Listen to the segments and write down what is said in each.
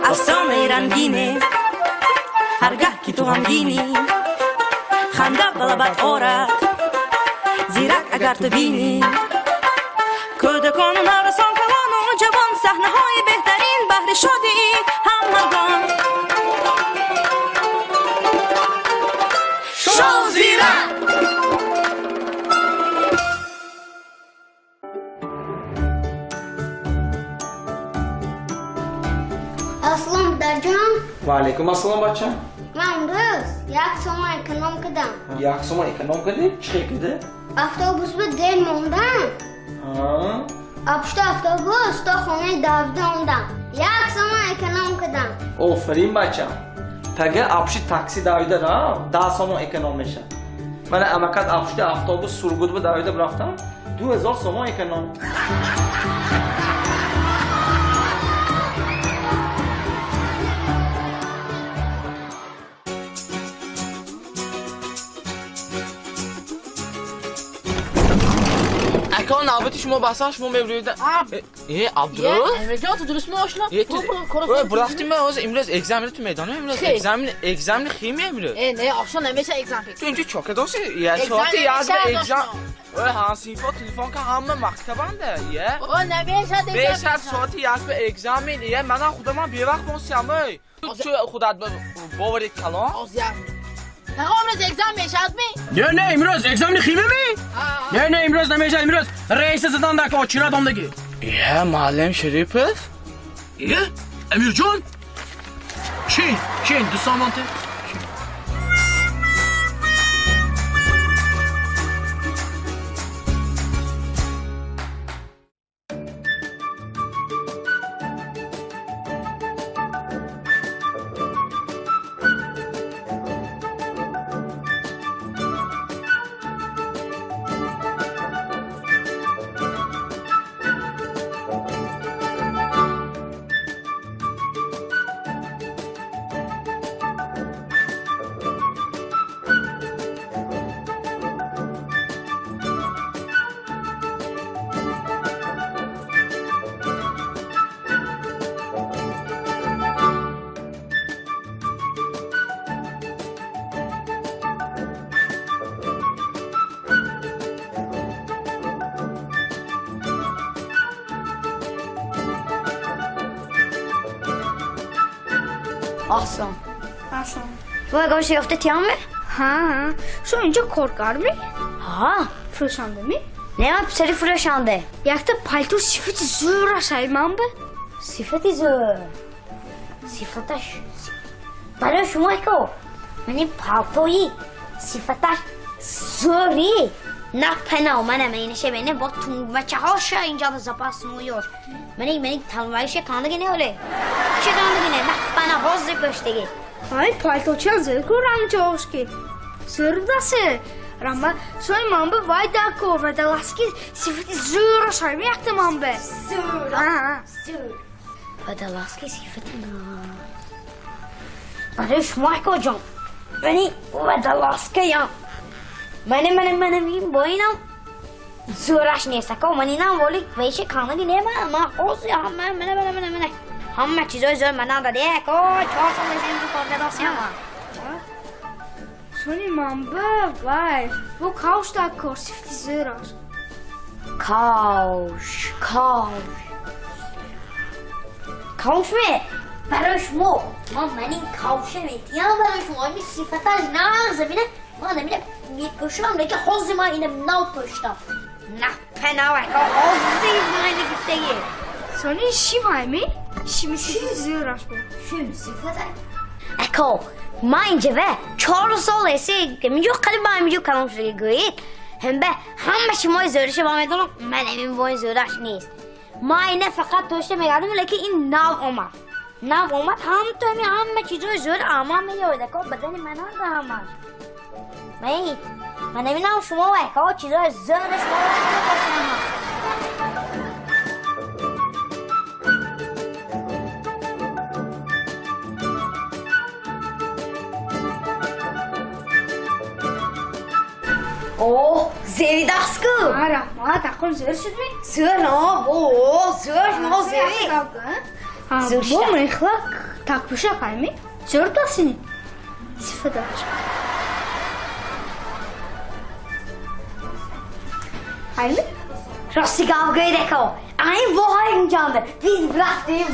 Афсонаи рангине, ҳаргаҳ ки ту ғамгинӣ, ханда ба лабат орад, зирак агар ту бинӣ. Кӯдакону наврасон, калону ҷавон, саҳнаҳои беҳтарин баҳри шодии ҳамагон. Шоу «Зирак». Ассалом, дадаҷон. Ва алайкум ассалом, бача. Ман имрӯз 1 сомон эконом кардам. 1 сомон эконом кардӣ? Чӣ хел кардӣ? Автобус ба дер мондам. А пушти автобус то хонаи давида омдам. 1 сомон эконом кардам. Офарин, бачам. Тага апши такси давида рав, 10 сомон эконом мешавад. Мана амакат апши автобус Сургут ба давида рафтам, 2000 сомон эконом. Ака, навбати шумо басан, шумо мебуред. Э, Абдурӯз? Амирҷон, ту дуруст меошна? Э, ту бурафти, ман ҳозир имрӯз экзамен, ту медонам, имрӯз экзамен, экзамени химия имрӯз. Э, не, ошно намеша экзамен. Ту инҷо чока доси? Я соати як ба экзамен. Ой, ҳамсинфо телефон ка, ҳама мактабанда, я. О, намеша. Бешад соати як ба экзамен, я, манам худамам бевақт монсиям, ой. Ту чу худат боварит калон? Озяр. Тағо, имрӯз экзамен мешавад ми? Не, не, имрӯз экзамени химия ми? Не, не, имрӯз намешавад, имрӯз рейса задан дака очират омдагӣ. Я, муаллим Шарипов? Е, Амирҷон? Чин, чин, 2 сомон те. Ассалом. Ассалом. Шумо ягон чиз ёфта тиямми? Ҳа, шумо инҷо коргарми? Ҳа. Фурӯшандами? Не, ман писари фурӯшанда. Якта пальто сифати зӯраш ай ман ба. Сифати зӯр. Сифаташ. Барои шумо ко. Мани палтои сифаташ зӯри. На панав мана менеше мене бо тунгмачаҳоша инҷа запас нуёш. Мани мани талвайше кандаги не оле. Че кандаги не, на пана ҳозир пӯштаги. Ай, пальточиам зӯр ку ранҷошки. Зӯр дасе. Рама, сои ман ба вай дако водолазки сифати зӯраш ай якта ман ба. Зӯр. Ҳа. Зӯр. Водолазки сифати на. Барои шумо ко ҷон. Мани водолазка ям. Мани мани мани мин бо инам зӯраш нест ако, ман инам воли вейше кандаги не, ман ман ҳозир ҳама мана мана мана мана ҳама чизои зӯр манам даде ако, 4 сол мешавем ки кор кардосиам. Сони ман ба вай бо кавш дако сифати зӯраш. Кавш, кавш. Кавш ме? Барои шумо ман манин кавша метиям барои шумо, ами сифаташ нағз бина, ман амина мепӯшам, лекин ҳозир ман ина нав пӯштам. На панав ако, ҳозир ман ина гуфтагӣ. Сони шим ай ми? Шими сифати зӯраш бо. Шим сифата. Ако, ман инҷа ва 4 сол эси, инҷо қалиб ман инҷо калон шудаги гӯед. Ҳамба ҳама шумои зӯраша ман медонам, ман амин бо ин зӯраш нест. Ман ина фақат тошта мегардам, лекин ин нав омад. Нав омад, ҳам то ами ҳама чизои зӯр ама меояд, ако, бадани ман ҳанда ҳамаш. Ман ман намедонам шумо ако чизои зӯра шумо мепурсам. О, зевидаску. Ҳа, раҳмат, ақл зӯр шудми? Зӯр, о, о, зӯр, шумо зеви. Ҳа, Зӯр бо шуда. мехлак Так пӯшак ҳайми? Зӯр дастини? Сифаташ. Ҳайми? Рости гап гӯед ако. Айн воҳай инҷонда. Biz рафтем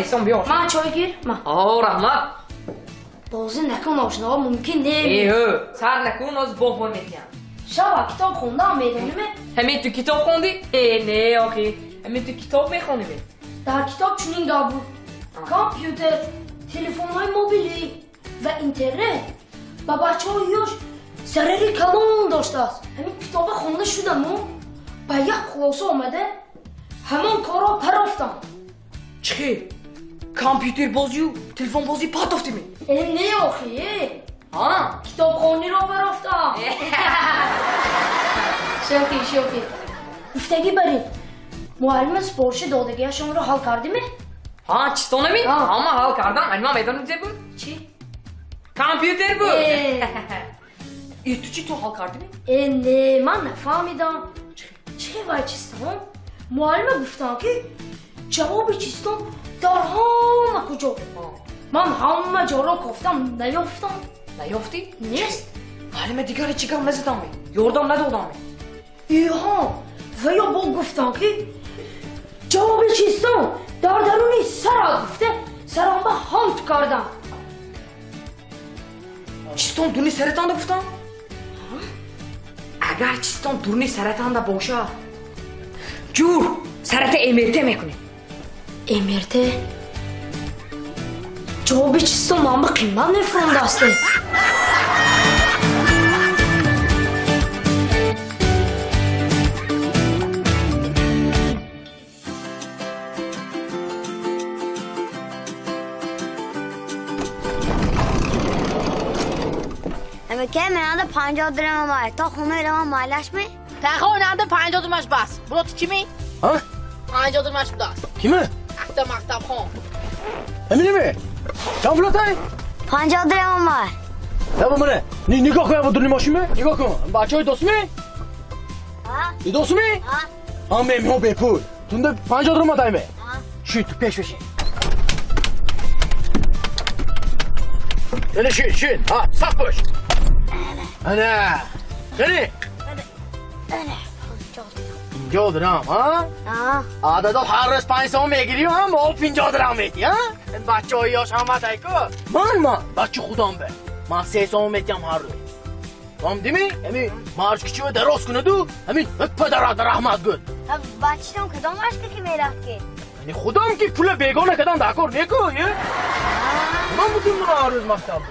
Эҳсон биё. Ман чой гир. Ма. О, раҳмат. Бозӣ накун ошноҳо мумкин не. Э, сар накун, оз бобо метиҳам. Шаба китоб хондам медонӣ? Ҳамин ту китоб хондӣ? Э, не, охи. Ҳамин ту китоб мехонӣ? Дар китоб чунин гап буд. Компютер, телефонҳои мобилӣ ва интернет ба бачаҳои ёш зарари калон доштааст. Ҳамин китоба хонда шудаму ба як хулоса омада ҳамон корро партофтам. Чӣ? Компютер бозию телефон бозӣ партофтими? Э, не охи, э. Китобхониро партофтам. Шӯхӣ, шӯхӣ. Гуфтагӣ барин. Муаллима супориши додагиашонро ҳал кардиме? Ҳа, чистонами? Ҳама ҳал кардам. Ани ман медонам зе буд? Чӣ? Компютер буд. Э, ту чӣ ту ҳал кардими? Э, не, ман нафаҳмидам. Чӣ вай чистон? Муаллима гуфтам ки ҷавоби чистон дар ҳама куҷо. Ман ҳама ҷоро кофтам, наёфтам. Наёфтӣ? Нест. Муаллима дигаре чӣ гап назадаме? Ёрдам надодаме? Иҳо, ва ё бо гуфтам ки ҷавоби чистон дар даруни сара гуфта сарамба ҳамт кардам. Чистон дуни саратанда гуфтам? Агар чистон дуни саратанда бошад, ҷур сарата МРТ мекунем. МРТ? Ҷавоби чистон ман ба қимат мефурӯндааст. Ке менада 50 дирам омад. То хона иравам майлаш ми? Та хонанда 50 дирмаш бас. Буро ту чӣ ми? Ҳа? 50 дирмаш будааст. Киме? Ахта мактабхон. Ҳаминеме? Чанд пулатай? 50 дирам омад. Яба мане, нигоҳ кун, яба дурни мошинме? Нигоҳ кун. Бачаҳои достме? Ҳа? И достме? Ҳа. Ҳа, мемҳо бепул. Тунда 50 дирам омадайме? Ҳа. Ши, ту пеш бишин. Яна шин, шин. Ҳа, сахт бош. Ана, қani? Ана, 50 дирам, ҳа? Ҳа. Ададо ҳар рӯз 5 сом мегирӣ, ҳа, мо 50 дирам метӣ, ҳа? Бачаҳои ёш ҳама тайку. Ман, бача худам бе. Ман 3 сом метиям ҳар рӯз. Фаҳмидӣ? Ҳамин марш кичиво дароз кунаду, ҳамин падарат раҳмат гӯд. Бачатон кадом маршка ки мерафт ки? Яъне худам ки пула бегона кадан дакор неку, е? Ман будим ҳар рӯз мактаб.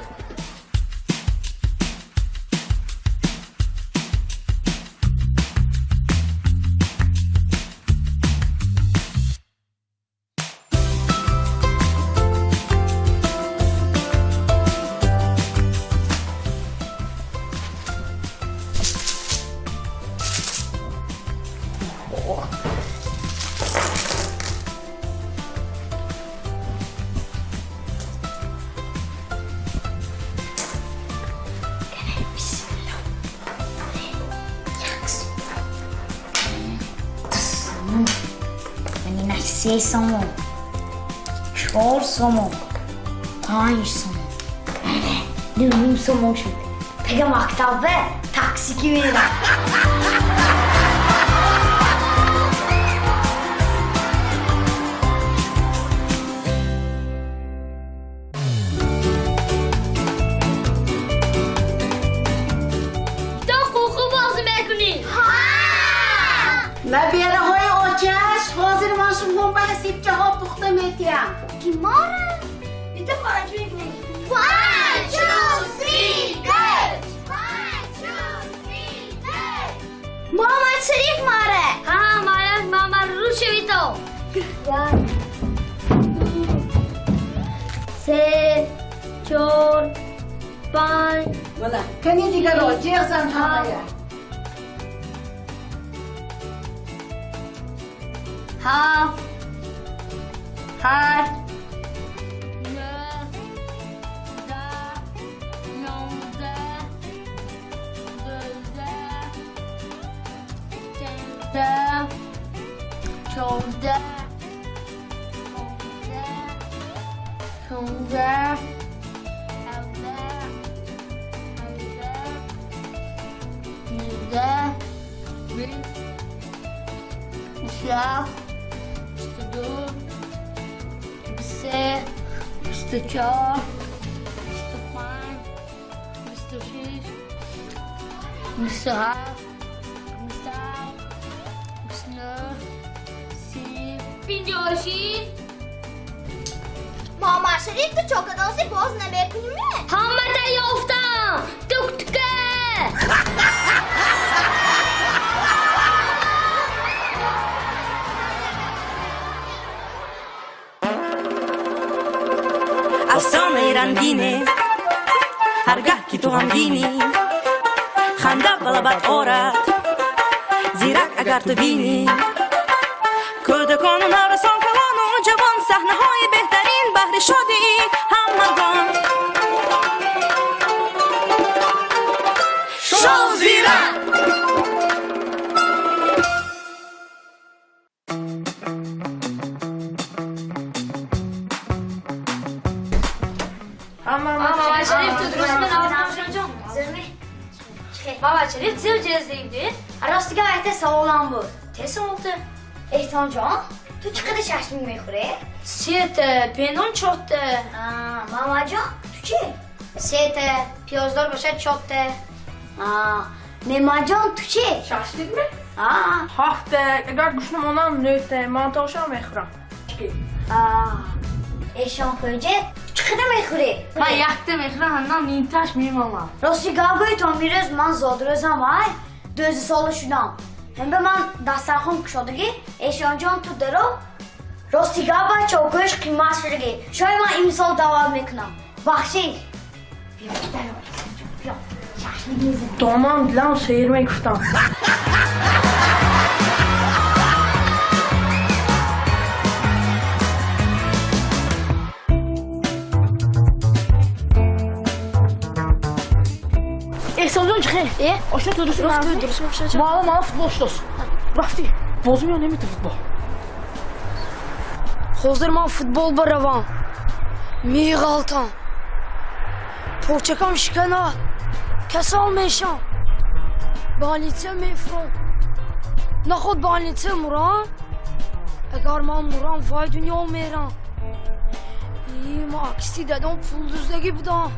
3 сомон, 4 сомон, 5 сомон, 9 сомон шуд. Пага мактабе такси ки мерам. То хуху бозӣ мекунӣ? Набираҳои очаш ҳозир ман шумо ба ҳасибчаҳо пухта метиҳам. Ки мора? Бита панҷ мекунем. One, two, three, go! One, two, three, go! Муҳаммад Шариф мора. Ҳа, мора, мама рӯ шавито. Як, ду, 5. Мана, кани дигаро, ҷеғ зан ҳамая. 7, 8, 9, 10, 11, 12, 13, 14, 15, 16, 17, 18, 19, 22, 23, 24, 25, 26, 27, 28, 29, 30, 56. Мама Шариф, ту чокадоси боз намекунӣ? Ҳамата ёфтам! Тук-тука! Афсонаи рангине, ҳар гаҳ ки ту ғамгинӣ, ханда ба лабат орад, зирак агар ту бинӣ. Кӯдакону наврасон, калону ҷавон, саҳнаҳои беҳтарин баҳри шодии ҳамагон. Шоу зирак! Мама Шариф, ту дурустми? Ҷон? Мама Шариф, зев ҷездигди? Ростига айта саволам буд. Те саволти? Эҳсонҷон, ту чӣ қадар шашлик мехӯрӣ? Сета, бенон чорта. Мамаҷон, ту чӣ? Сета, пиёздор бошад чорта. Мемаҷон, ту чӣ? Шашликми? Ҳафта, агар гӯшна монам нӯта, мантошам мехӯрам. Эҳсон хоҷа, чӣ қадар мехӯрӣ? Ман якта мехӯрам, ҳаннам нимташ мемонам. Рости гап гӯй, то имрӯз ман зодрӯзам, ай, 12 сола шудам. Ҳамба ман дастархон кушодагӣ, Эҳсонҷон ту даро. Рости гап бачо, гӯшт қимат шудагӣ. Шояд ман имсол даъват мекунам. Бахшиш. Биё, даро, Эҳсонҷон, биё. Шашлик мезанам. Домам дилам сер мегуфтам. Эҳсонҷон чӣ хел? Ошно ту дуруст? Рафту дуруст, Ошноҷон. Маълум, маълум футбол шудос. Рафтӣ, бозӣ меё намету футбол? Ҳозир ман футбол баравам. Меғалтам. Порчакам шиканад. Касал мешам. Больница мефурам. Наход больница мурам? Агар ман мурам, вай дунё мерам. Ман акси дадам пул дуздагӣ будам.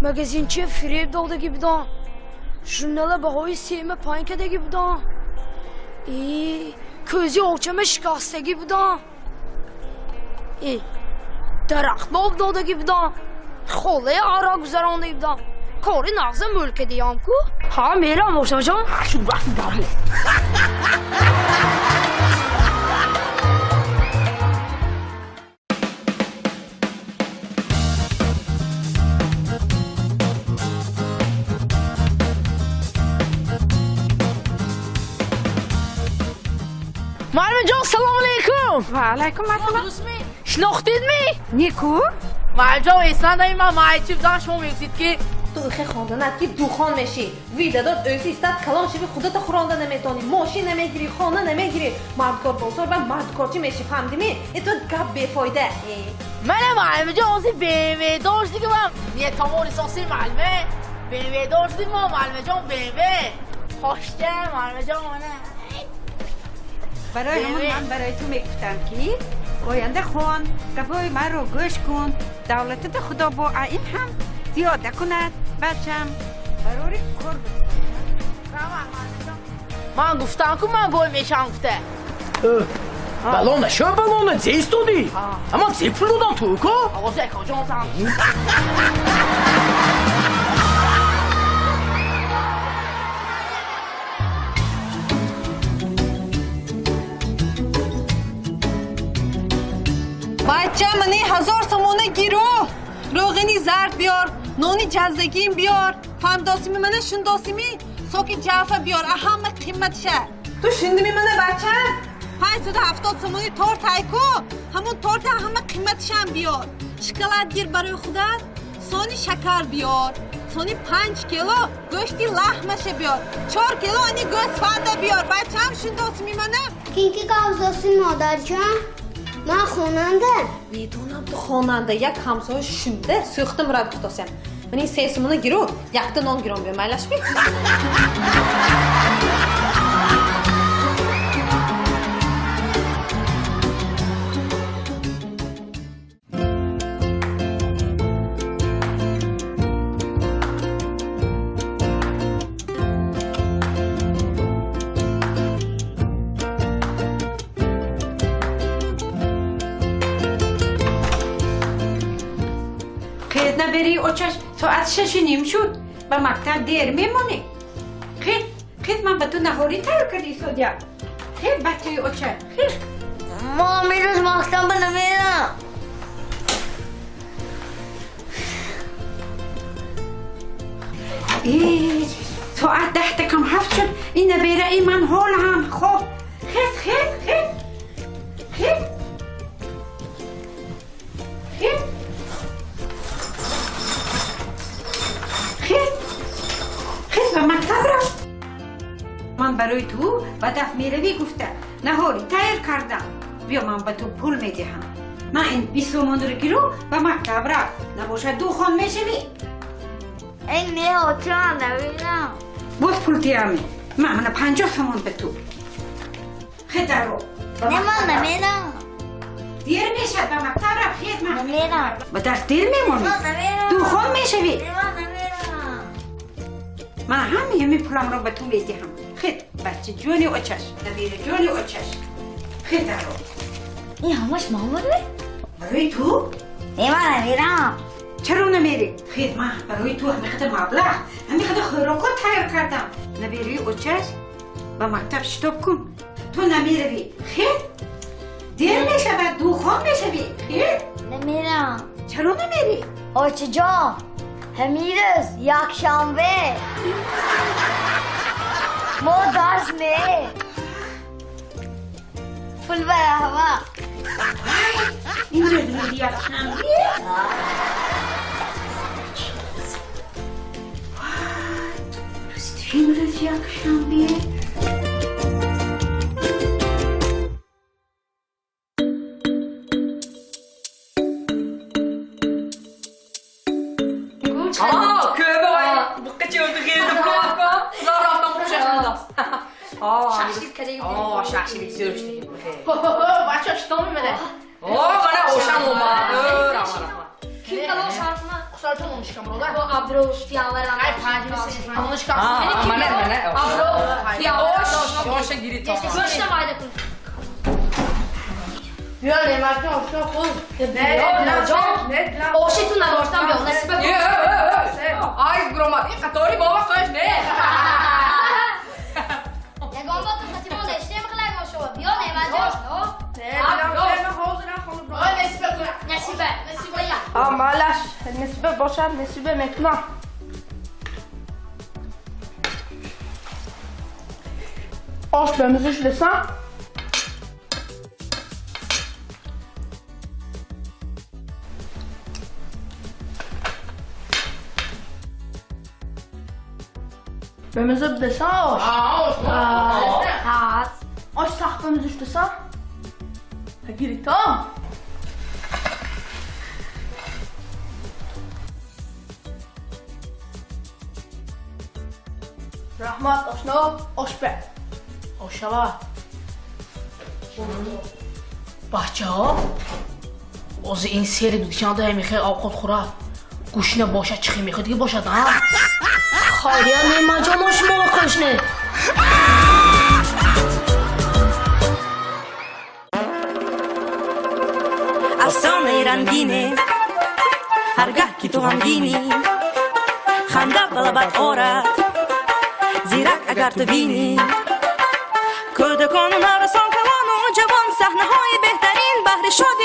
Магазинчи фиреб додагӣ будам. Журнала баҳои сема пайн кардагӣ будам. Кӯзи очама шикастагӣ будам. Дарахт об додагӣ будам. Холаи аро гузарондагӣ будам. Кори нағза мӯлка диям ку. Ҳа, мерам, Ошноҷон. Шуд, рафти даро. Муаллимҷон, салому алайкум. Ва алайкум ассалом. Шинохтедми? Неку? Муаллимҷон, эслан ман маайчи будам, шумо мегуфтед ки ту ихе хонданат ки духон мешӣ. Видадод ӯси истад калон шиви худата хӯронда наметонӣ, мошин намегирӣ, хона намегирӣ, мардкор бозор ва мардкорчӣ мешӣ, фаҳмдимӣ? Ито гап бефоида. Мана муаллимҷон, ҳозир БМВ доштӣ ки ман не товари соси муаллиме. БМВ доштӣ мо муаллимаҷон БМВ. Хошта муаллимаҷон мана. Барои ҳамон ман барои ту мегуфтам ки оянда хон, гапҳои маро гӯш кун, давлатата худо бо ин ҳам зиёда кунад, бачам. Барори кор. Ман гуфтам ку ман бой мешам гуфта. Балона, шо балона, зе истоди? Аман зе пул додам ту ко? Оғози акоҷон зан. Бача, мани 1000 сомона гиру. Равғани зард биёр, нони ҷаздагим биёр, фаҳмдосими мана шундосими соки ҷафа биёр, ҳама қиматша. Ту шундими мана бачам? 570 сомони торт айку, ҳамон торта ҳама қиматшам биёр. Шоколад гир барои худат, сони шакар биёр, сони 5 кило гӯшти лаҳмаша биёр, 4 кило ани гӯсфанда биёр. Бачам шундосими мана? Кин ки гавзоси модарҷон? Ман хонанда. Медонам ту хонанда, як ҳамсоя шунда сӯхта мурад гуфтосям. Ман ин 3 сомона гиру, якта нон гиром биё, майлашми? ساعت 6:30 شد به مکتب دیر میمونی. خیر خیر من به تو نهاری تر کردی سودیا. خیر بچه اوچه خیر. ما میروز مکتب نمیرم. ای ساعت 6:50 شد. این نبیره ای من حال هم خوب. خیر خیر خیر خیر خیر به مکتب رفت. من برای تو به دف میروی گفته نهاری تیار کردم. بیا من به تو پول میدهم. من این 20 سومان رو گیرو به مکتب رفت. نباشد دوخان میشوی. این نه چرا نمیرم. باز پول دیمی. من 50 سومان به تو. خیر درو. نه من نمیرم. دیر میشد به مکتب رفت. خیر من نمیرم. به درس دیر میمونی. دوخان میشوی. من همه پولم رو به تو میدهم. خیر بچه جونی اوچش نمیره جونی اوچش. خیر درو. این همش ماموره؟ برای تو؟ نه من نمیرم. چرا نمیری؟ خیر من برای تو همه قدر مبلغ همه قدر خوراکات تیار کردم. نمیری اوچش به مکتب شتاب کن. تو نمیروی. خیر دیر میشود دوخان میشوی. خیر نمیرم. چرا نمیری؟ اوچه جان همیرز یکشنبه ما درس نه پول برای هوا. اینجا روز یکشنبه روز یکشنبه. شخشیlik so'rishdik. Bacha ishtonmi mana? O, mana o'sham o'ma. Rahmat. Kim kalon shartmi? Qusarjon olmuş biroдар. Bu Abdurov tiyanlar Ay panjimi Olmuş Mana mana. Abdurov Osh, osha girib to'xta. Go'shtni mayda qil. Yo, nematni oshna qo'y. Ne jon? Oshi tu nabordan bu yoqqa nasiba. Ay, gromat. Qatori bova qo'yish ne? Ягон бор хатимон эштем қилак ошова. Биё Неъматҷон. Насиба, насиба я. Амалаш, насиба бошад, насиба мекунам. Ош бемизиш десам. Бемиза десам ош. Ош. Ош сахт бемизиш десам. Гиритам. Раҳмат ошно, ош бе. Ошава. Бачаҳо, ози ин сери дучанда мехоҳ овқот хӯрад. Гӯшна бошад чӣ мехоҳ дига бошад, а? Хайрия Неъматҷон ош мо қӯшне. Афсонаи рангине ҳаргаҳ ки ту ғамгинӣ, ханда ба лабат орад зирак агар ту бинӣ. Кӯдакону наврасон, калону ҷавон, саҳнаҳои беҳтарин баҳри шодӣ.